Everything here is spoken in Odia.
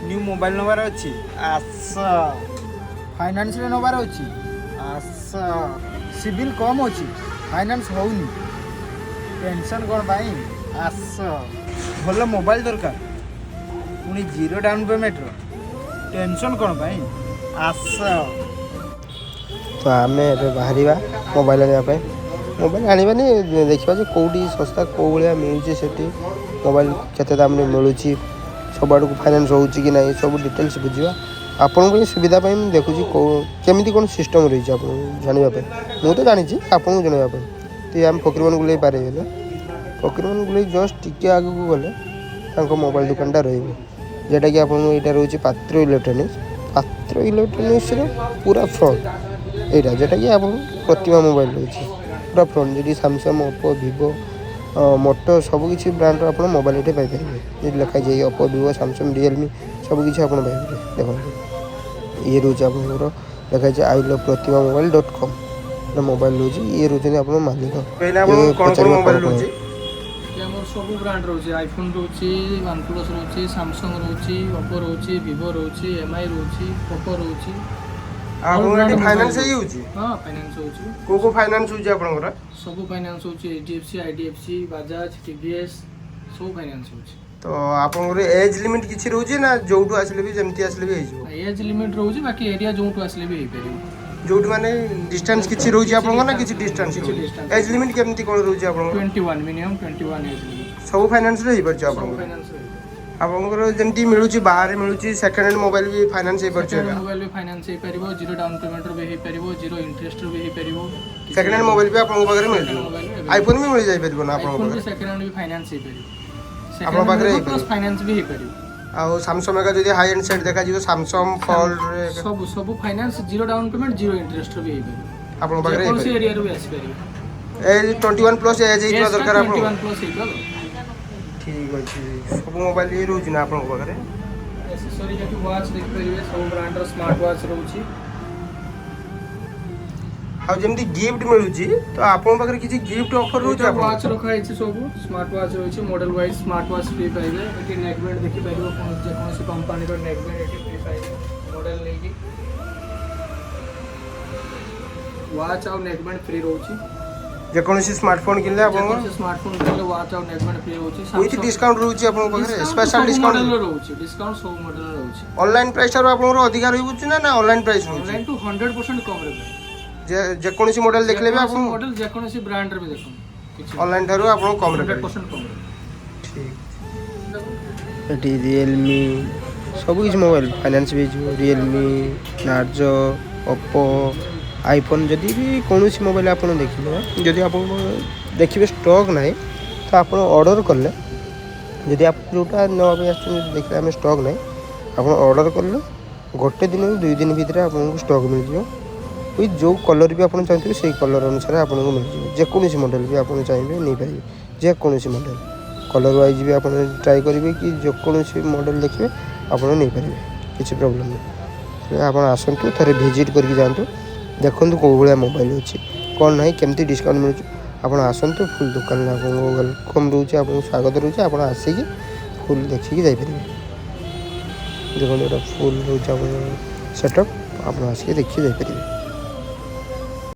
ନ୍ୟୁ ମୋବାଇଲ ନେବାର ଅଛି, ଆସ। ଫାଇନାନ୍ସରେ ନେବାର ଅଛି, ଆସ। ସିବିଲ୍ କମ୍ ଅଛି, ଫାଇନାନ୍ସ ହେଉନି, ଟେନସନ୍ କ'ଣ ପାଇଁ? ଆସ। ଭଲ ମୋବାଇଲ ଦରକାର, ପୁଣି ଜିରୋ ଡାଉନ୍ ପେମେଣ୍ଟର, ଟେନସନ୍ କ'ଣ ପାଇଁ? ଆସ। ତ ଆମେ ଏବେ ବାହାରିବା ମୋବାଇଲ ଆଣିବା ପାଇଁ। ମୋବାଇଲ ଆଣିବାନି, ଦେଖିବା ଯେ କେଉଁଠି ଶସ୍ତା, କେଉଁ ଭଳିଆ ମିଳୁଛି ସେଠି ମୋବାଇଲ, କେତେ ଦାମରେ ମିଳୁଛି, ସବୁ ଆଡ଼କୁ ଫାଇନାନ୍ସ ହେଉଛି କି ନାହିଁ, ସବୁ ଡିଟେଲ୍ସ ବୁଝିବା। ଆପଣଙ୍କ ପାଇଁ ସୁବିଧା ପାଇଁ ମୁଁ ଦେଖୁଛି କେଉଁ କେମିତି କ'ଣ ସିଷ୍ଟମ୍ ରହିଛି ଆପଣଙ୍କୁ ଜାଣିବା ପାଇଁ। ମୁଁ ତ ଜାଣିଛି, ଆପଣଙ୍କୁ ଜଣାଇବା ପାଇଁ। ତ ଆମେ ଫକୀରମୋହନ ଗୁଲେଇ ପାର ହେଇଗଲେ। ଫକୀରମୋହନ ଗୁଲେଇ ଜଷ୍ଟ ଟିକେ ଆଗକୁ ଗଲେ ତାଙ୍କ ମୋବାଇଲ ଦୋକାନଟା ରହିବ, ଯେଉଁଟାକି ଆପଣଙ୍କୁ ଏଇଟା ରହୁଛି ପାତ୍ର ଇଲେକ୍ଟ୍ରୋନିକ୍ସ। ପାତ୍ର ଇଲେକ୍ଟ୍ରୋନିକ୍ସର ପୁରା ଫ୍ରଣ୍ଟ ଏଇଟା, ଯେଉଁଟାକି ଆପଣଙ୍କୁ ପ୍ରତିମା ମୋବାଇଲ ରହୁଛି ପୁରା ଫ୍ରଣ୍ଟ, ଯେଠି ସାମସଙ୍ଗ, ଓପୋ, ଭିଭୋ, ମୋଟୋ ସବୁକିଛି ବ୍ରାଣ୍ଡର ଆପଣ ମୋବାଇଲ ଏଠି ପାଇପାରିବେ। ଯେଠି ଲେଖା ହେଇଛି ଓପୋ, ଭିଭୋ, ସାମସଙ୍ଗ, ରିଏଲମି ସବୁକିଛି ଆପଣ ପାଇପାରିବେ। ଦେଖନ୍ତୁ, ଇଏ ରହୁଛି ଆପଣଙ୍କର ଲେଖା ହେଇଛି I love Pratima mobile.com mobile ରହୁଛି। ଇଏ ରହୁଛନ୍ତି ଆପଣଙ୍କ ମାଲିକ। କହିଲେ ଆପଣ ଇଏ କ'ଣ କ'ଣ ପଚାରିବା ମୋବାଇଲ କ'ଣ କ'ଣ ରହୁଛି? ଏଠି ଆମର ସବୁ ବ୍ରାଣ୍ଡ ରହୁଛି। ଆଇଫୋନ୍ ରହୁଛି, ୱାନ୍ ପ୍ଲସ୍ ରହୁଛି, ସାମସଙ୍ଗ ରହୁଛି, ଓପୋ ରହୁଛି, ଭିଭୋ ରହୁଛି, ଏମ୍ଆଇ ରହୁଛି, ପୋକୋ ରହୁଛି। ଆଉ ଆପଣଙ୍କର ଏଠି ଫାଇନାନ୍ସ ହେଇଯାଉଛି? ହଁ, ଫାଇନାନ୍ସ ହେଉଛି। କୋଉ କୋଉ ଫାଇନାନ୍ସ ହେଉଛି ଆପଣଙ୍କର? ସବୁ ଫାଇନାନ୍ସ ହେଉଛି। H D F C, I D F C, Bajaj, TVS ସବୁ ଫାଇନାନ୍ସ ହେଉଛି। ତ ଆପଣଙ୍କର ଏଜ୍ ଲିମିଟ୍ କିଛି ରହୁଛି ନା ଯୋଉଠୁ ଆସିଲେ ବି, ଯେମିତି ଆସିଲେ ବି ହେଇଯିବ? ଏଜ୍ ଲିମିଟ୍ ରହୁଛି, ବାକି ଏରିଆ ଯୋଉଠୁ ଆସିଲେ ବି ହେଇପାରିବ। ଯୋଉଠୁ ମାନେ ଡିଷ୍ଟାନ୍ସ କିଛି ରହୁଛି ଆପଣଙ୍କର ନା କିଛି ଡିଷ୍ଟାନ୍ସ? କିଛି distance। Age limit କେମିତି କ'ଣ ରହୁଛି ଆପଣଙ୍କର? 21, ମିନିମମ୍ 21 ଏଜ୍ ଲିମିଟ୍। ସବୁ ଫାଇନାନ୍ସରେ ହେଇପାରୁଛି ସବୁ ଆପଣଙ୍କର? ଫାଇନାନ୍ସ। ଆପଣଙ୍କର ଯେମିତି ମିଳୁଛି, ବାହାରେ ମିଳୁଛି, ସେକେଣ୍ଡ ହ୍ୟାଣ୍ଡ ମୋବାଇଲ ବି ଫାଇନାନ୍ସ ହେଇପାରୁଛି? ମୋବାଇଲ ବି ଫାଇନାନ୍ସ ହେଇପାରିବ, ଜିରୋ ଡାଉନ୍ ପେମେଣ୍ଟର ବି ହେଇପାରିବ, ଜିରୋ ଇଣ୍ଟରେଷ୍ଟର ବି ହେଇପାରିବ। ସେକେଣ୍ଡ ହ୍ୟାଣ୍ଡ ମୋବାଇଲ ବି ଆପଣଙ୍କ ପାଖରେ ମିଳିଯିବ? ମୋବାଇଲ। ଆଇଫୋନ୍ ବି ମିଳିଯାଇପାରିବ ନା ଆପଣଙ୍କ ଆଇଫୋନ୍ ବି ପାଖରେ? ସେକେଣ୍ଡ ହ୍ୟାଣ୍ଡ ବି ଫାଇନାନ୍ସ ହେଇପାରିବ। ଆପଣଙ୍କ ପାଖରେ ହେଇପାରିବ? ପ୍ଲସ୍ ଫାଇନାନ୍ସ ବି ହେଇପାରିବ। ଆଉ ସାମସଙ୍ଗ ଏକା ଯଦି ହାଇ ଏଣ୍ଡ ସେଟ୍ ଦେଖାଯିବ, ସାମସଙ୍ଗ ଫୋଲ୍ଡରେ? ସବୁ ସବୁ finance, zero down payment, zero ଇଣ୍ଟରେଷ୍ଟର ବି ହେଇପାରିବ। ଆପଣଙ୍କ ପାଖରେ ଯେକୌଣସି ହେଇପାରିବ। ଏରିଆରୁ ବି ଆସିପାରିବ। ଏଜ୍ 21+ ଏଜ୍ ହେଇଥିବା ଦରକାର ଟ୍ୱେଣ୍ଟି ଆପଣଙ୍କ? ୱାନ୍ ପ୍ଲସ୍ ହେଇଥିବା ଦରକାର। ଠିକ୍ ଅଛି। ସବୁ ମୋବାଇଲ ଇଏ ରହୁଛି ନା ଆପଣଙ୍କ ପାଖରେ? ଆସେସରି ଯେଠି ୱାଚ୍ ଦେଖିପାରିବେ, ସବୁ ବ୍ରାଣ୍ଡର ସ୍ମାର୍ଟ ୱାଚ୍ ରହୁଛି। ଆଉ ଯେମିତି ଗିଫ୍ଟ ମିଳୁଛି, ତ ଆପଣଙ୍କ ପାଖରେ କିଛି ଗିଫ୍ଟ ଅଫର ରହୁଛି ଏଇଟା ଆପଣଙ୍କ? ୱାଚ୍ ରଖା ହେଇଛି, ସବୁ ସ୍ମାର୍ଟ ୱାଚ୍ ରହୁଛି। Model wise smart watch free ପାଇବେ। ଏଠି ନେକ୍ ବ୍ୟାଣ୍ଡ ଦେଖିପାରିବ, ଯେକୌଣସି କମ୍ପାନୀର ନେକ୍ ବ୍ୟାଣ୍ଡ ଏଠି ଫ୍ରି ପାଇବେ। ମଡେଲ ନେଇକି ୱାଚ୍ ଆଉ ନେକ୍ ବ୍ୟାଣ୍ଡ ଫ୍ରି ରହୁଛି। ଯେକୌଣସି ସ୍ମାର୍ଟଫୋନ୍ କିଣିଲେ ଆପଣଙ୍କ? ଯେକୌଣସି ସ୍ମାର୍ଟଫୋନ୍ କିଣିଲେ ୱାଚ୍ ଆଉ ନେକ୍ ବ୍ୟାଣ୍ଡ ଫ୍ରି ରହୁଛି। ୱିଥ୍ ଡିସକାଉଣ୍ଟ ରହୁଛି ଆପଣଙ୍କ ପାଖରେ? Special discount? ମଡେଲର ରହୁଛି, ଡିସକାଉଣ୍ଟ ସବୁ ମଡେଲର ରହୁଛି। ଅନଲାଇନ୍ ପ୍ରାଇସ୍ ଠାରୁ ଆପଣଙ୍କର ଅଧିକା ରହୁଛି ନା ଅନଲାଇନ୍ ପ୍ରାଇସ୍ ରହୁଛି? ଅନଲାଇନ୍ ଟୁ 100% କମ୍ରେ ପାଇବେ। ଯେକୌଣସି ମଡେଲ ଦେଖିଲେ ବି ଆପଣ ମଡେଲ, ଯେକୌଣସି ବ୍ରାଣ୍ଡରେ ବି ଦେଖନ୍ତୁ, କିଛି ଅନଲାଇନ୍ ଠାରୁ ଆପଣଙ୍କୁ କମ୍ରେ ହଣ୍ଡ୍ରେଡ ପାଇବେ? ପରସେଣ୍ଟ କମ୍ରେ। ଠିକ୍। ଏଠି ରିଏଲମି ସବୁ କିଛି ମୋବାଇଲ ଫାଇନାନ୍ସ ବି ହେଇଯିବ। ରିଏଲମି, ନାର୍ଜୋ, ଓପୋ, ଆଇଫୋନ୍, ଯଦି ବି କୌଣସି ମୋବାଇଲ ଆପଣ ଦେଖିଲେ, ଯଦି ଆପଣ ଦେଖିବେ ଷ୍ଟକ୍ ନାହିଁ, ତ ଆପଣ ଅର୍ଡ଼ର କଲେ, ଯଦି ଆପଣ ଯେଉଁଟା ନେବା ପାଇଁ ଆସୁଛନ୍ତି, ଯଦି ଦେଖିଲେ ଆମେ ଷ୍ଟକ୍ ନାହିଁ, ଆପଣ ଅର୍ଡ଼ର କଲେ ଗୋଟେ ଦିନରୁ 2 ଦିନ ଭିତରେ ଆପଣଙ୍କୁ ଷ୍ଟକ୍ ମିଳିଯିବ। ୱିଥ୍ ଯେଉଁ କଲର୍ ବି ଆପଣ ଚାହୁଁଥିବେ, ସେଇ କଲର୍ ଅନୁସାରେ ଆପଣଙ୍କୁ ମିଳିଯିବ। ଯେକୌଣସି ମଡ଼େଲ୍ ବି ଆପଣ ଚାହିଁବେ ନେଇପାରିବେ। ଯେକୌଣସି ମଡ଼େଲ୍, କଲର୍ ୱାଇଜ୍ ବି ଆପଣ ଟ୍ରାଏ କରିବେ କି ଯେକୌଣସି ମଡ଼େଲ୍ ଦେଖିବେ, ଆପଣ ନେଇପାରିବେ, କିଛି ପ୍ରୋବ୍ଲେମ୍ ନାହିଁ। ଆପଣ ଆସନ୍ତୁ, ଥରେ ଭିଜିଟ୍ କରିକି ଯାଆନ୍ତୁ, ଦେଖନ୍ତୁ କେଉଁ ଭଳିଆ ମୋବାଇଲ୍ ଅଛି, କ'ଣ ନାହିଁ, କେମିତି ଡିସକାଉଣ୍ଟ ମିଳୁଛି। ଆପଣ ଆସନ୍ତୁ, ଫୁଲ୍ ଦୋକାନରେ ଆପଣଙ୍କୁ welcome ରହୁଛି, ଆପଣଙ୍କୁ ସ୍ୱାଗତ ରହୁଛି। ଆପଣ ଆସିକି ଫୁଲ୍ ଦେଖିକି ଯାଇପାରିବେ। ଦେଖନ୍ତୁ, ଏଇଟା ଫୁଲ୍ ରହୁଛି ଆପଣଙ୍କ ସେଟଅପ୍, ଆପଣ ଆସିକି ଦେଖିକି ଯାଇପାରିବେ।